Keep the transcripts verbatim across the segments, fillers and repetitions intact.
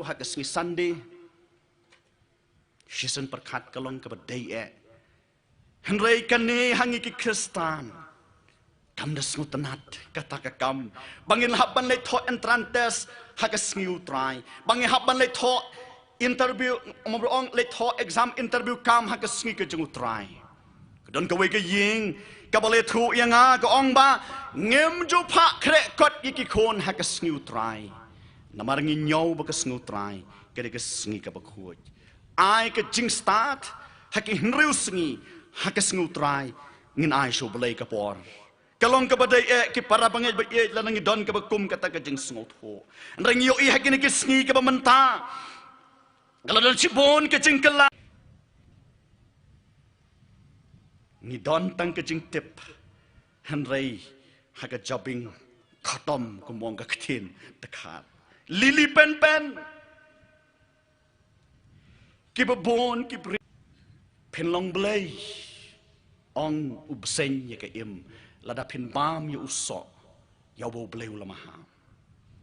Ha ka sngi Sunday, shisien pyrkhat ka long kaba dei eh. Hynrei kane ha ngi ki Khristan, kam da sngewtynnat kata ka kam ba ngin hap ban leit thoh entrance test ha ka sngi U Trai, ba ngin hap ban leit thoh interview, ong leit thoh exam interview kam ha ka sngi ka jong U Trai. Ka don kawei ka ïing kaba la ïathuh ïa nga, ka ong ba ngim ju phah khreh kot ïa ki khun ha ka sngi U Trai, namar ngi ñiew ba ka sngi U Trai ka dei ka sngi kaba khuid. Ai ka jingstad ha ki hynriew sngi ha ka sngi U Trai, ngin ai sha U Blei ka por. Ka long kaba dei eh, ki para bangeit ba ïeit, lada ngi don kaba kum kata ka jingsngewthuh. Hynrei ngi ïohi ha kine ki sngi kaba mynta, ka la don shibun ka jingkylla. Ngi don tang ka jingtip, hynrei ha ka jabieng khatom, kum ong ka ktien dkhar, lili penpen. Kiba bun ki briew, phin long Blei, ong u bseiñ ïa ka im, lada phin bam ïa u soh, ïa uba U Blei u la maham.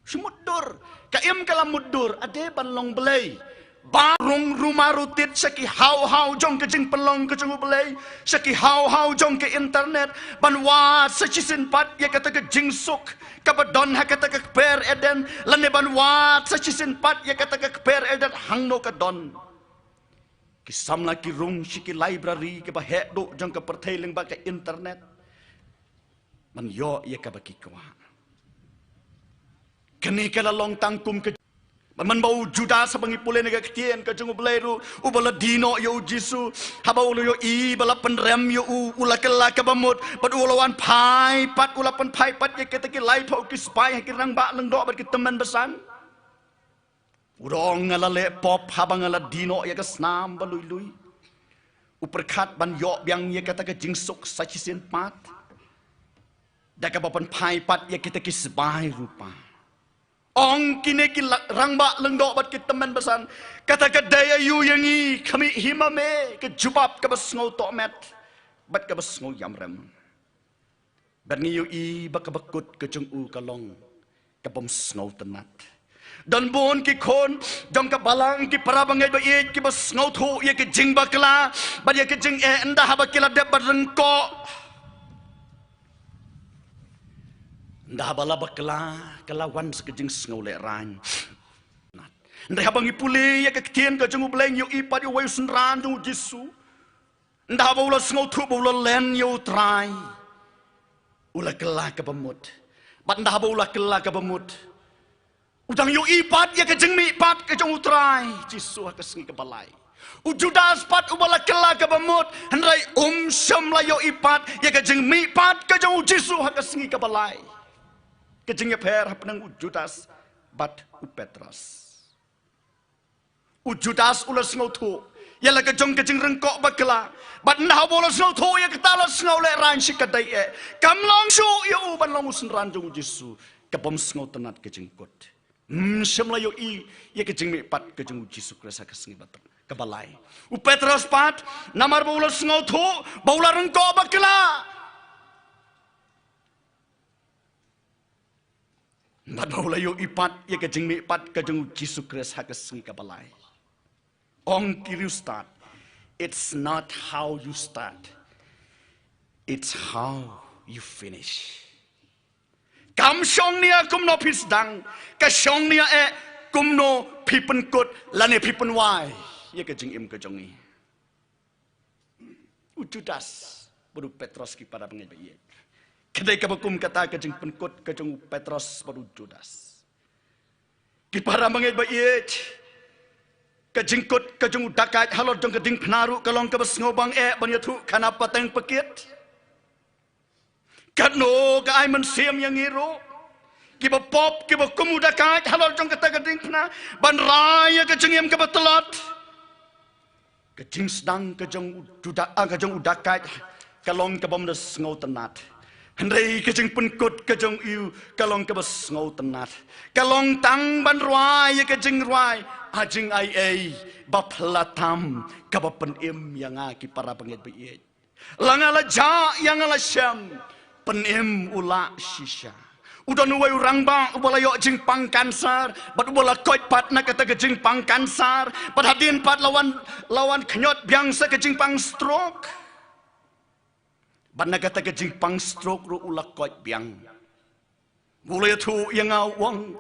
Shu mutdur, ka im ka la mutdur, ade ban long Blei. Ba rung ruma rutit sha ki haw haw jong ka jingpynlong ka jong U Blei, sha ki haw haw jong ka internet, ban wad sa shisien pat ïa kata ka jingsuk kaba don ha kata ka kper Eden, lane ban wad sa shisien pat ïa kata ka kper Eden hangno ka don. Ki samla ki rung sha ki library kiba heh duh jong ka pyrthei lyngba ka internet ban ïoh ïa kaba ki kwah. Kane ka la long tang kum ka, ban man ba u Judas, haba ngi pule na ka ktien ka jong U Blei ruh, uba la die noh ïa U Jisu, haba u la ïohi ba la pynrem ïa u, u la kylla kaba mut, bad u la wan phai pat, u la pynphai pat ïa kita ki laiphew ki spy ha ki rangbah lyngdoh bad ki tymmen basan. U ong, nga la leh pop haba nga la die noh ïa ka snam ba lui lui. U pyrkhat ban ïoh biang ïa kata ka jingsuk sa shisien pat da kaba pynphai pat ïa kita ki spy rupa. Ong kine ki la-, rangbah lyngdoh bad ki tymmen basan, kata ka dei aïu ïa ngi, khmih hi ma me ka jubab kaba sngew tohmet bad kaba sngew ïamrem. Bad ngi ïohi ba kaba kut ka jong u ka long ka bym sngewtynnat. Don bun ki khun jong ka balang, ki para bangeit ba ïeit, kiba sngewthuh ïa ka jingbakla bad ïa ka jingeh, ynda haba ki la dep ban ryngkoh, ynda haba la bakla, ka la wan sa ka jingsngew lehraiñ. Hynrei haba ngi pule ïa ka ktien ka jong U Blei, ngi ïohi pat ïa uwei u synran jong U Jisu, ynda haba u la sngewthuh ba u la len ïa U Trai, u la kylla kaba mut. Bad ynda haba u la kylla kaba mut, u dang ïohi pat ïa ka jingmih pat ka jong U Trai Jisu ha ka sngi kaba lai. U Judas pat uba la kylla kaba mut, hynrei um shym la ïohi pat ïa ka jingmih pat ka jong U Jisu ha ka sngi kaba lai. Ka jingïapher hapdeng u Judas bad u Petros. U Judas u la sngewthuh ïa la ka jong ka jingryngkoh bakla. Bad ynda haba u la sngewthuh ïa kata, la sngew lehraiñ shi ka dei eh. Kam long shuh ïa u ban long u synran jong U Jisu. Ka bym sngewtynnat ka jingkut. Hmm, shym la ïohi ïa ka jingmih pat ka jong U Jisu Khrist ha ka sngi ba, kaba lai. U Petros pat, namar ba u la sngewthuh ba u la ryngkoh bakla, bad ba u la ïohi pat ïa ka jingmih pat ka jong U Jisu Khrist ha ka sngi kaba lai. Ong ki riewstad, it's not how you start, it's how you finish. Kam shong nia kumno phi sdang, ka shong nia eh kumno phi pynkut lane phi pynwai ïa ka jingim ka jong ngi. U Judas bad u Petros, ki para bangeit ba ïeit. Ka dei kaba kum kata ka jingpynkut ka jong u Petros bad u Judas. Ki para bangeit ba ïeit, ka jingkut ka jong u dakait halor jong ka diengphna ruh ka long kaba sngew bang eh ban ïathuh khana pateng pakit. Katno ka ai mynsiem ïa ngi ruh, kiba pop, kiba kum u dakait halor jong kata ka diengphna, ban rai ïa ka jingim kaba tlot. Ka jingsdang ka jong u Juda-, ah, ka jong u dakait ka long ka bym da sngewtynnat. Hynrei ka jingpynkut ka jong u ka long kaba sngewtynnat. Ka long tang ban rwai ïa ka jingrwai, ha jingaiei ba phylla tam, kaba pynim ïa nga, ki para bangeit ba ïeit. La nga la jah, ïa nga la shem, pynim u lah shisha. U don uwei u rangbah uba la ïoh jingpang kansar, bad uba la koit pat na kata ka jingpang kansar, bad hadien pat la wan, la wan khñiot biang sa ka jingpang stroke. Bad na kata ka jingpang stroke ruh u la koit biang. U la ïathuh ïa nga u ong,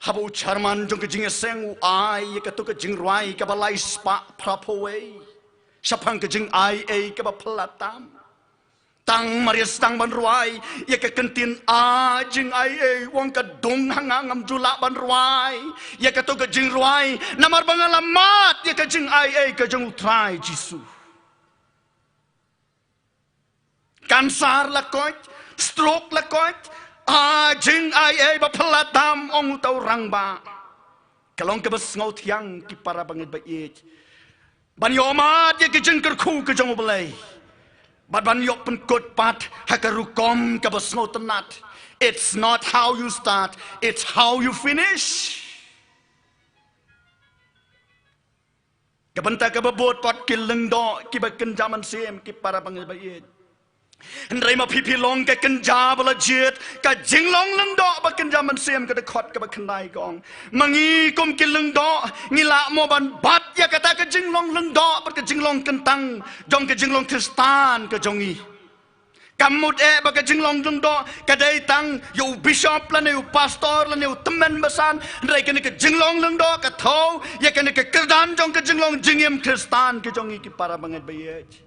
haba u chairman jong ka jingïaseng u ai ïa kato ka jingrwai kaba lai spah phra phew wei shaphang ka jingai ei kaba phylla tam. Tang mar ïa sdang ban rwai ïa ka kyntien A jingai ei, u ong ka dung ha nga, ngam ju lah ban rwai ïa kato ka jingrwai namar ba nga la mad ïa ka jingai ei ka jong u Trai Jisu. Kansar la koit, stroke la koit, A jingai ei ba phylla tam, ong uta u rangbah. Ka long kaba sngewthiang ki para bangeit ba ïeit. Ban ïoh mad ïa ki jingkyrkhu ka jong U Blei, bad ban ïoh pynkut pat ha ka rukom kaba sngewtynnat. It's not how you start, it's how you finish. Ka bynta kaba bud pat ki lyngdoh kiba kynja mynsiem, ki para bangeit ba ïeit. Hynrei ma phi phi long ka kynja ba la jied, ka jinglong lyngdoh ba kynja mynsiem, ka dkhot kaba khyndai ka ong, ma ngi kum ki lyngdoh ngi lah mo ban bat ïa kata ka jinglong lyngdoh bad ka jinglong kyntang jong ka jinglong Khristan ka jong ngi. Kam mut eh ba ka jinglong lyngdoh ka dei tang ïa u bishop lane u pastor lane u tymmen basan, hynrei kane ka jinglong lyngdoh ka thew ïa kane ka kyrdan jong ka jinglong jingim Khristan ka jong ngi, ki para bangeit ba ïeit.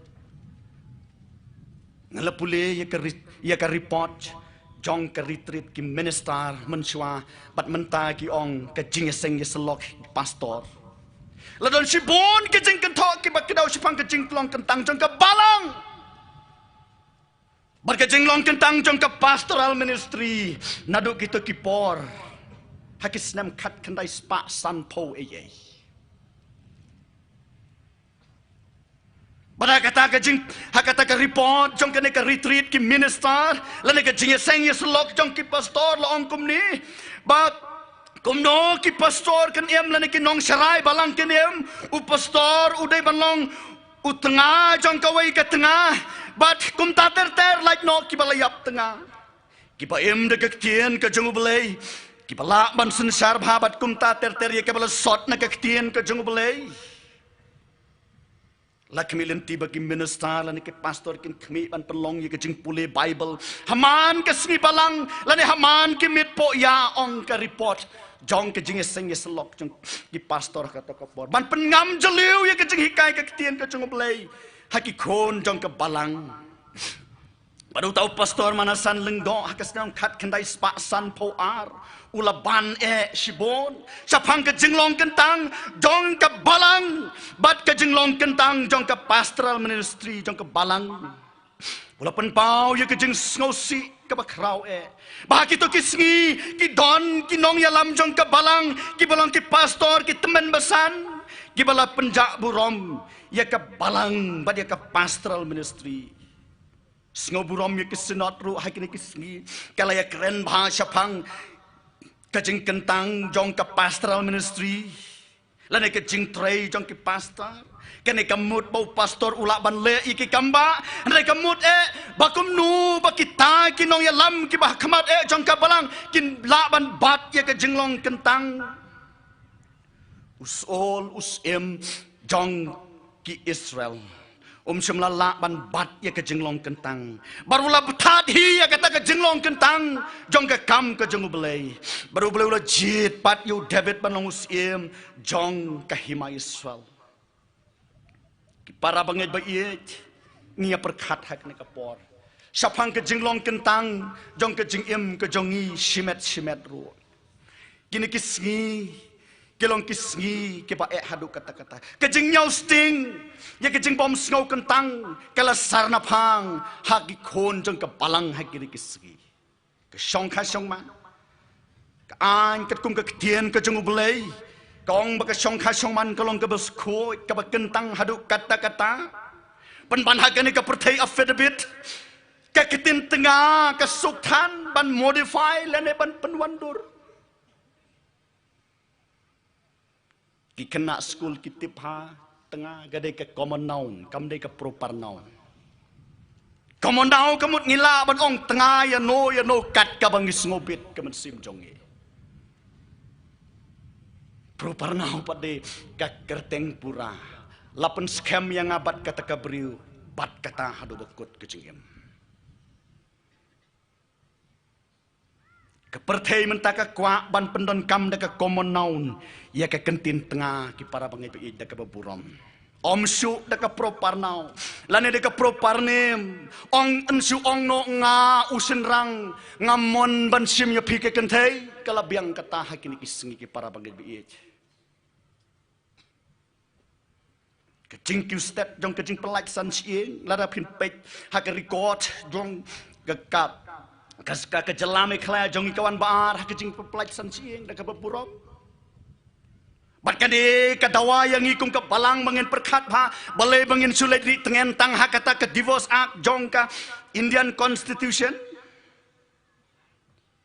Nga la pule ïa ka ri-, ïa ka report jong ka retreat ki minister mynshuwa, bad mynta ki ong ka jingïaseng ïasyllok pastor. La don shibun ki jingkynthoh kiba kdew shaphang ka jinglong kyntang jong ka balang bad ka jinglong kyntang jong ka pastoral ministry naduh kito ki por ha ki snem khatkhyndai spah sanphew ei ei. Bad ha kata ka jing, ha kata ka report jong kane ka retreat ki minister lane ka jingïaseng ïasyllok jong ki pastor la ong kumne, ba kumno ki pastor kin im lane ki nongsharai balang kin im, u pastor u dei ban long u tnga jong kawei ka tnga, bad kumta ter ter lait noh kiba la ïap tnga, kiba im da ka ktien ka jong U Blei, kiba lah ban synshar bha, bad kumta ter ter ïa kiba la sot na ka ktien ka jong U Blei. La khmih lynti ba ki minister lane ki pastor kin khmih ban pynlong ïa ka jingpule Bible ha man ka sngi balang lane ha man ki miet pohïa, ong ka report jong ka jingïaseng ïasyllok jong ki pastor ha kato ka por, ban pynngam jylliew ïa ka jinghikai ka ktien ka jong U Blei ha ki khun jong ka balang. Bad uta u pastor Manasan Lyngdoh ha ka snem khatkhyndai spah sanphew ar u la ban eh shibun shaphang ka jinglong kyntang jong ka balang bad ka jinglong kyntang jong ka pastoral ministry jong ka balang. U la pynpaw ïa ka jingsngewsih kaba khraw eh ba ha kito ki sngi ki don ki nongïalam jong ka balang, kiba long ki pastor, ki tymmen basan, kiba la pynjah burom ïa ka balang bad ïa ka pastoral ministry. Sngewburom ïa ki synod ruh ha kine ki sngi ka la ïakren bha shaphang ka jingkyntang jong ka pastoral ministry lane ka jingtrei jong ki pastor. Kane kam mut ba u pastor u lah ban leh ïa ki kam bah, hynrei kam mut eh ba kumno ba kita ki nongïalam kiba ha khmat eh jong ka balang kin lah ban bat ïa ka jinglong kyntang. U Saul u syiem jong ki Israel um shym la lah ban bat ïa ka jinglong kyntang, bad u la bthat hi ïa kata ka jinglong kyntang jong ka kam ka jong U Blei, bad U Blei u la jied pat ïa u David ban long u syiem jong ka hima Israel. Ki para bangeit ba ïeit, ngi ïa pyrkhat ha kane ka por shaphang ka jinglong kyntang jong ka jingim ka jong ngi shimet shimet ruh. Kine ki sngi ki long ki sngi kiba eh haduh katta katta. Ka jingñiaw sting ïa ka jingbym sngew kyntang ka la sar naphang ha ki khun jong ka balang ha kine ki sngi. Ka shongkha shongman ka aiñ katkum ka ktien ka jong U Blei ka ong ba ka shongkha shongman ka long kaba skhuid, kaba kyntang haduh katta katta. Pynban ha kane ka pyrthei affidavit, ka ktien tnga ka suk than ban modify lane ban pynwandur. Ki khynnah skul ki tip ha tnga ka dei ka common noun, kam dei ka proper noun. Ka mon daw ka mut ngi lah ban ong tnga ïa no ïa no kat kaba ngi sngewbit ka mynsiem jong ngi. Pro parngaw pat de ka kyrteng pura. La pynskhem ïa nga bad kata ka briew bad kata haduh ba kut ka jingim. Ka pyrthei mynta ka kwah ban pyndonkam da ka common noun ïa ka kyntien tnga ki para bangeit ba ïeit da kaba burom. Ym shuh da ka pro parngaw lane da ka pro parnem. Ym shuh ong noh nga u shynrang, nga mon ban shim ïa phi ka kynthei. Ka la biang kata ha kine ki sngi ki para bangeit ba ïeit. Ka jingkiew stet jong ka jingpynlait san shyieng, lada phin peit ha ka record jong ka, ka, ka, ka, ka jylla Meghalaya jong ngi ka wan ba ar ha ka jingpynlait san shyieng da kaba burom. Bad kane ka dawa ïa ngi kum ka balang ba ngin pyrkhat bha, balei ba ngin shu leit rieh tngen tang ha kata ka Divorce Act jong ka Indian Constitution.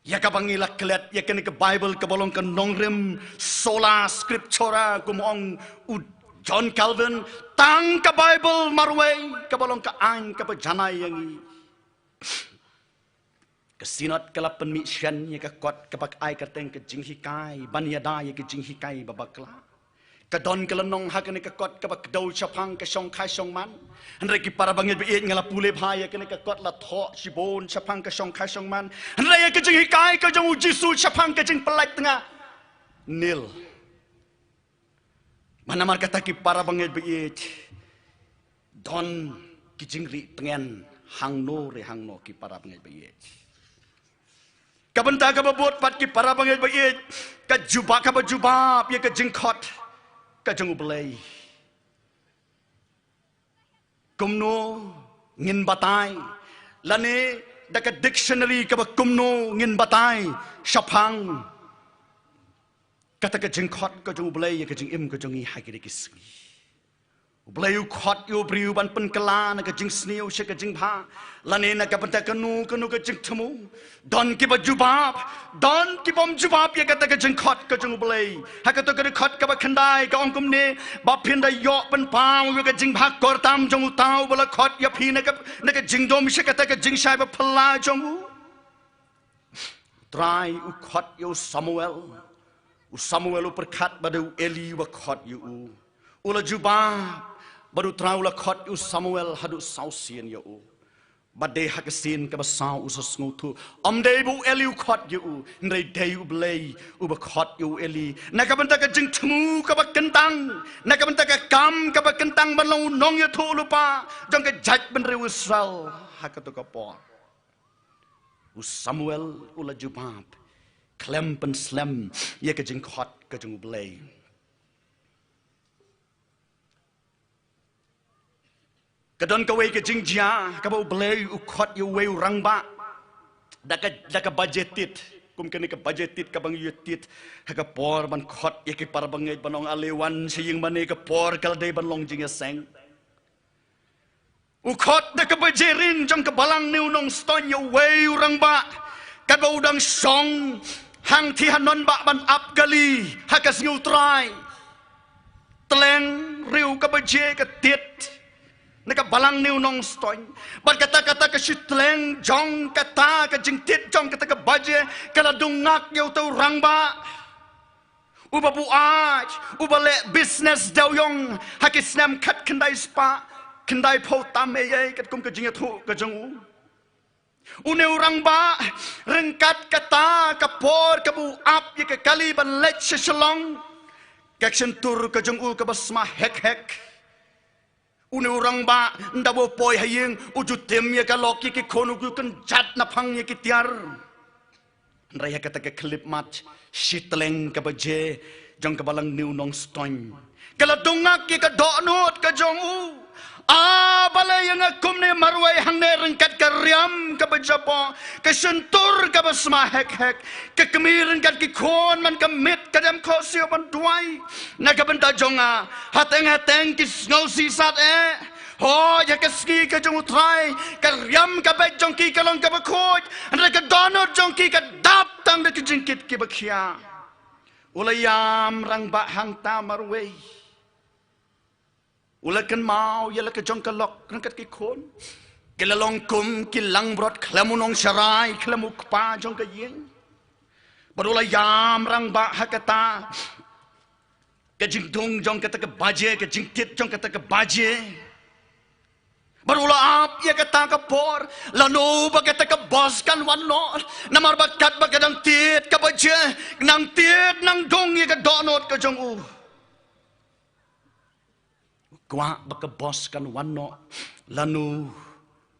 Ïa kaba ngi la klet ïa kane ka Bible kaba long ka nongrim sola scriptura, kum ong u John Calvin, tang ka Bible marwei kaba long ka aiñ kaba janai ïa ngi. Ka Synod ka la pynmih shen ïa ka kot kaba ai kyrteng ka Jinghikai ban ïada ïa ka jinghikai ba bakla. Ka don ka lynnong ha kane ka kot kaba kdew shaphang ka shongkha shongman. Hynrei ki para bangeit ba ïeit, nga la pule bha ïa kane ka kot, la thoh shibun shaphang ka shongkha shongman. Hynrei ïa ka jinghikai ka jong u Jisu shaphang ka jingpynlait tnga, nil. Bad namar kata ki para bangeit ba ïeit, don ki jingrieh tngen hangno re hangno ki para bangeit ba ïeit. Ka bynta kaba bud pat ki para bangeit ba ïeit, ka jubab, kaba jubab ïa ka jingkhot ka jong U Blei, kumno ngin batai, lane da ka dictionary kaba kumno ngin batai shaphang kata ka jingkhot ka jong U Blei ïa ka jingim ka jong ngi ha kine ki sngi. U Blei u khot ïa u briew ban pynkylla na ka jingsniew sha ka jingbha, lane na ka bynta kano kano ka jingthmu. Don kiba jubab, don kibym jubab ïa kata ka jingkhot ka jong U Blei. Ha kato ka dkhot kaba khyndai ka ong kumne: Ba phin da ïoh pynpaw ïa ka jingbha kyrtam jong uta uba la khot ïa phi na ka, na ka jingdum sha kata ka jingshai baphylla jong u. U Trai u khot ïa u Samuel. U Samuel u pyrkhat ba dei u Eli uba khot ïa u. U la jubab bad U Trai u la khot ïa u Samuel haduh saw sien ïa u. Bad dei ha ka sien kaba saw u sa sngewthuh, ym dei ba u Eli u khot ïa u, hynrei dei U Blei uba khot ïa u Eli na ka bynta ka jingthmu kaba kyntang, na ka bynta ka kam kaba kyntang ban long u nongïathuhlypa jong ka jaitbynriew Israel ha kato ka por. U Samuel u la jubab khlem pynslem ïa ka jingkhot ka jong U Blei. Ka don kawei ka jingjia kaba U Blei u khot ïa uwei u rangbah da ka, da ka baje tit. Kum kane ka baje tit kaba ngi ïa tit ha ka por ban khot ïa ki para bangeit ban ong ale wan sha ïing mane, ka por ka la dei ban long jingïaseng. U khot da ka baje rin jong ka Balang New Nongstoiñ ïa uwei u rangbah katba u dang shong hangtei hanon bah ban ap kali ha ka sngi U Trai. Tleng riew ka baje ka tit na ka Balang New Nongstoiñ. Bad kata, kata ka shi tleng jong kata ka jingtit jong kata ka baje ka la dung ngak ïa uta u rangbah uba buaid, uba leh business dewïong ha ki snem khatkhyndai spah khyndaiphew tam eiei katkum ka jingïathuh ka jong u. Une u rangbah, ryngkat kata ka por kaba u ap ïa ka kali ban leit sha Shillong, ka shyntur ka jong u kaba sma hek hek. Une u rangbah ynda ba u poi ha ïing u ju tim ïa ka lok ïa ki khun, u ju kynjat naphang ïa ki tiar. Hynrei ha kata ka khyllipmat, shi tleng ka baje jong ka Balang New Nongstoiñ ka la dung ngak ïa ka dohnud ka jong u. A, balei ïa nga kumne marwei hangne ryngkat ka riam kaba jaboh, ka shyntur kaba sma hek hek, ka kmie ryngkat ki khun man ka miet ka dem khohsiew ban duwai na ka bynta jong nga. Hateng hateng ki sngewsih sat eh. Hooid, ha ka sngi ka jong U Trai ka riam ka beit jong ki ka long kaba khuid, hynrei ka dohnud jong ki ka dap tang da ki jingkit kiba khia. U la ïam rangbah hangta marwei. U la kynmaw ïa la ka jong ka lok ryngkat ki khun. Ki la long kum ki langbrot khlem u nongsharai, khlem u kpa jong ka ïing. Bad u la ïam rangbah ha kata ka jingdung jong kata ka baje, ka jingtied jong kata ka baje. Bad u la ap ïa kata ka por, lano ba kata ka bos kan wan noh. Namar ba katba ka dang tied ka baje, nang tied nang dung ïa ka dohnud ka jong u. Kwah ba ka bos kan wan noh, lano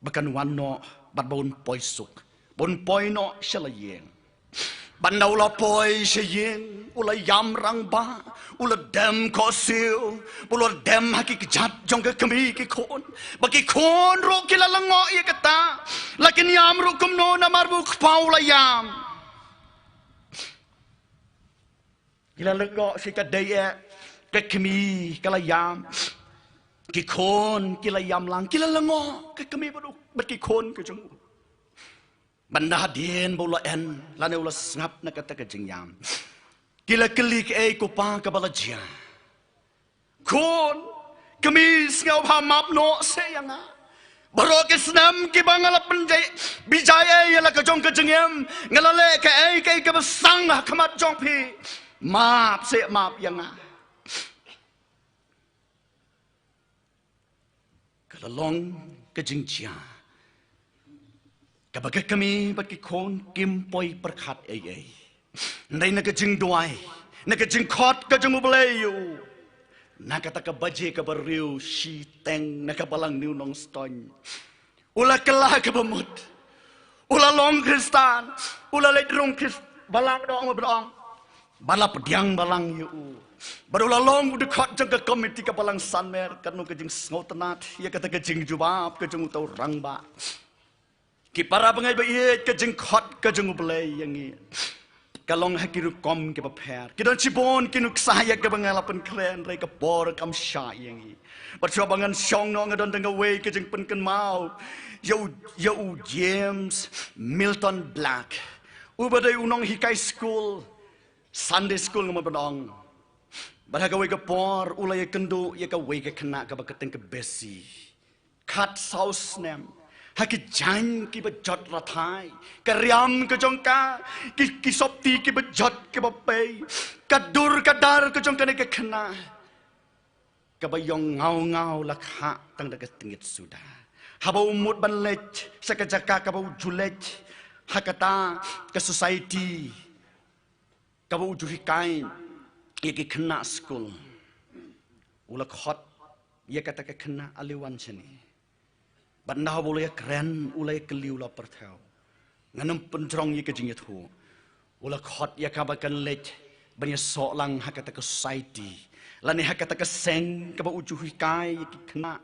ba kan wan noh, bad ba un poi suk, ba un poi noh sha la ïing. Bad ynda u la poi sha ïing, u la ïam rangbah, u la dem khohsiew, u la dem ha ki kjat jong ka kmie ki khun. Ba ki khun ruh ki la lyngngoh ïa kata, la kin ïam ruh kumno namar ba u kpa u la ïam. Ki la lyngngoh sha ka dei eh, ka kmie ka la ïam. Ki khun ki la ïam lang, ki la lyngngoh, ka kmie bad u, bad ki khun ka jong u. Bad ynda hadien ba u la en, lane u la sngap na kata ka jingïam, ki la kylli, kaei ko pa kaba la jia? Khun, kmie, sngewbha map noh seh ïa nga. Baroh ki snem kiba nga la pynjai, bijai ïa la ka jong ka jingim, nga la leh kaei kaei kaba sang ha khmat jong phi. Map seh, map ïa nga. Ka la long ka jingjia kaba ka kmie bad ki khun kim poi pyrkhat ei ei. Hynrei na ka jingduwai, na ka jingkhot ka jong U Blei ïa u, na kata ka baje kaba hynriew shiteng na ka balang New Nongstoiñ, u la kylla kaba mut. U la long Khristan, u la leit rung Khrist-, balang dong, ba dong. Ba la pdiang balang ïa u. Bad u la long u dkhot jong ka komiti ka balang Sanmer, katno ka jingsngewtynnat ïa kata ka jingjubab ka jong uta u rangbah. Ki para bangeit ba ïeit, ka jingkhot ka jong U Blei ïa ngi ka long ha ki rukom kiba pher. Ki don shibun ki nuksa ïa kaba nga la pynkhreh, hynrei ka por kam shah ïa ngi. Bad shuwa ba ngan shong noh, nga don tang kawei ka jingpynkynmaw ïa u, ïa u James Milton Black, uba dei u nonghikai skul, Sunday school nga mut ban ong. Bad ha kawei ka por u la ïakynduh ïa kawei ka khynnah kaba kyrteng ka Bessie. Khatsaw snem, ha ki jaiñ kiba jot rathai, ka riam ka jong ka, ki, ki sopti kiba jot kiba pei, ka dur ka dar ka jong kane ka khynnah kaba ïong ngaw ngaw la khah tang da ka tyngit suda. Haba u mut ban leit sha ka jaka kaba u ju leit ha kata ka society kaba u ju hikai ïa ki khynnah skul, u la khot ïa kata ka khynnah, ale wan shane. Bad ynda haba u la ïakren, u la ïakylli, u la pyrthew, ngan ym pynjrong ïa ka jingïathuh. U la khot ïa ka ba kan leit ban ïasoh lang ha kata ka society, lane ha kata ka seng kaba u ju hikai ïa ki khynnah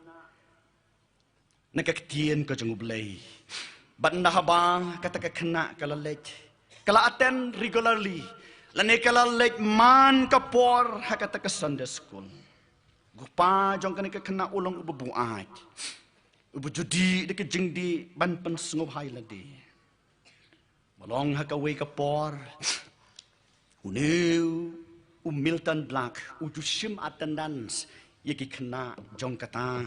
na ka ktien ka jong U Blei. Bad ynda haba kata ka khynnah ka la leit, ka la attend regularly, lane ka la leit man ka por ha kata ka Sunday school, u kpa jong kane ka khynnah u long uba buaid, uba ju dih da ka jingdih ban pynsngewbha ïa lade. Ba long ha kawei ka por, une u Milton Black u ju shim attendance ïa ki khynnah jong kata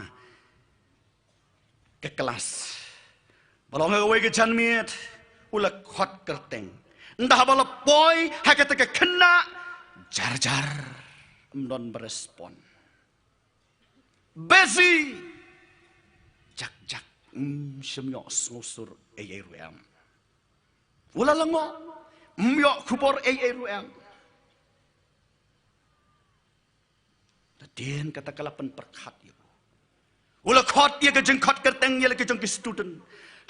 ka klas. Ba long ha kawei ka janmiet, u la khot kyrteng. Ynda haba la poi ha kata ka khynnah, jar jar, ym don ba respond. Bessie, jak jak, ym shym ïoh sngewsur ei ei ruh em. U la lyngngoh, ym ïoh khubor ei ei ruh em. Hadien kata ka la pynpyrkhat ïa u. U la khot ïa ka jingkhot kyrteng ïa la ka jong ki student,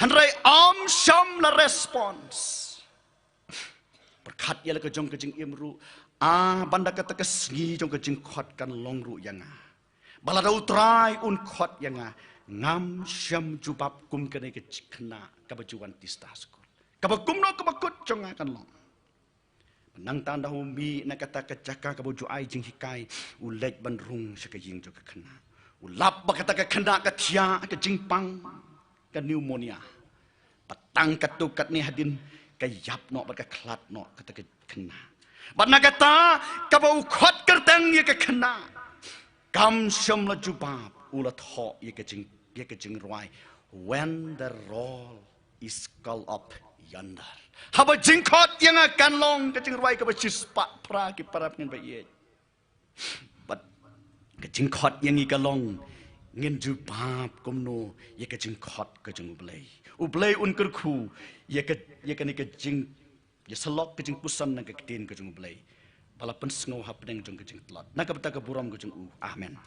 hynrei ym shym la response. Pyrkhat ïa la ka jong ka jingim ruh, ah, ban da kata ka sngi jong ka jingkhot kan long ruh ïa nga. Ba lada U Trai un khot ïa nga, ngam shym jubab kum kane ka khynnah kaba ju wan tista skul. Kaba kumno kaba kut jong nga kan long. Nangta ynda u mih na kata ka jaka kaba u ju ai jinghikai, u leit ban rung sha ka ïing jong ka khynnah. U lap ba kata ka khynnah ka thiah ka jingpang, ka pneumonia. Bad tang katto katne hadien ka ïap noh bad ka khlad noh kata ka khynnah. Bad na kata kaba u khot kyrteng ïa ka khynnah, kam shym la jubab, u la thoh ïa ka jing, ïa ka jingrwai, When the roll is called up yonder. Haba jingkhot ïa nga kan long ka jingrwai kaba shispah phra ki para ngin ba ïeit. Bad ka jingkhot ïa ngi ka long ngin ju pap kumno ïa ka jingkhot ka jong U Blei. U Blei un kyrkhu ïa ka, ïa kane ka jing, ïa salok ka jingpuson na ka ktien ka jong U Blei. Ba la pynsngew hapdeng jong ka jingtlot. Na ka bynta ka burom ka jong U. Amen.